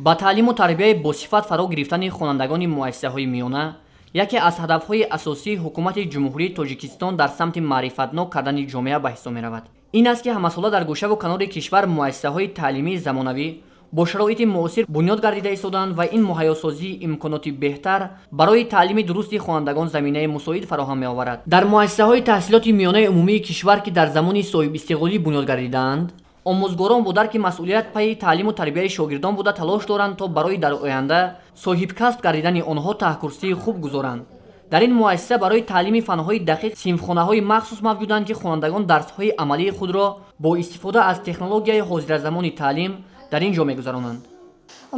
Ба таълиму тарбияи босифат фаро гирифтани хонандагони муассисаҳои миёна яке аз ҳадафҳои асосии ҳукумати Ҷумҳурии Тоҷикистон дар самти маърифатнок кардани ҷомеа ба ҳисоб меравад. Ин аст, ки ҳамасола дар гӯшаву канори кишвар муассисаҳои таълимии замонавӣ бо шароити муосир бунёд гардида истодаанд ва ин муҳайёсозии имконоти беҳтар барои таълими дурусти хонандагон заминаи мусоид фароҳам меоварад. Дар муассисаҳои таҳсилоти миёнаи умумии кишвар, ки дар замони соҳибистиқлолӣ бунёд гардидаанд, омӯзгорон бо дарки масъулият пайи таълиму тарбияи шогирдон буда, талош доранд, то барои дар оянда соҳибкасб гардидани онҳо таҳкурсии хуб гузоранд. Дар ин муассиса барои таълими фанҳои дақиқ синфхонаҳои махсус мавҷуданд, ки хонандагон дарсҳои амалии худро бо истифода аз технологияи ҳозиразамони таълим дар ин ҷо мегузаронанд.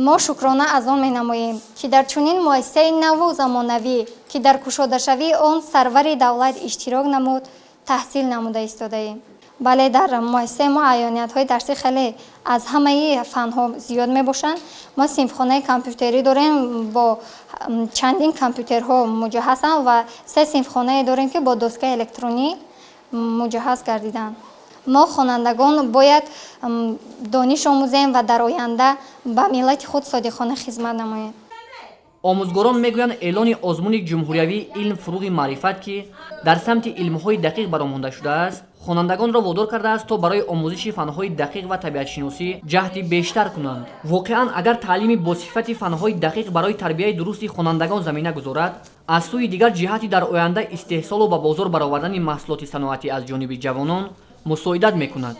Мо шукрона аз он менамоем, ки дар чунин муассисаи наву замонавӣ, ки дар кушодашавии он сарвари давлат иштирок намуд, таҳсил намуда истодаем. Бале, дар муассисаи мо аёниятҳои дарсӣ хеле аз ҳамаи фанҳо зиёд мебошанд. Мо синфхонаи компютерӣ дорем, бо чандин компютерҳо муҷаҳҳазанд, ва се синфхонае дорем, ки бо доскаи электронӣ муҷаҳҳаз гардиданд. Мо, хонандагон, бояд дониш омӯзем ва дар оянда ба миллати худ содиқона хизмат намоем. Омӯзгорон мегӯянд, эълони озмуни ҷумҳуриявии «Илм фурӯғи маърифат», ки дар самти илмҳои дақиқ баромонда шудааст, хонандагонро водор кардааст, то барои омӯзиши фанҳои дақиқ ва табиатшиносӣ ҷаҳди бештар кунанд. Воқеан, агар таълими босифати фанҳои дақиқ барои тарбияи дурусти хонандагон замина гузорад, аз сӯи дигар ҷиҳати дар оянда истеҳсолу ба бозор баровардани маҳсулоти саноатӣ аз ҷониби ҷавонон мусоидат мекунад.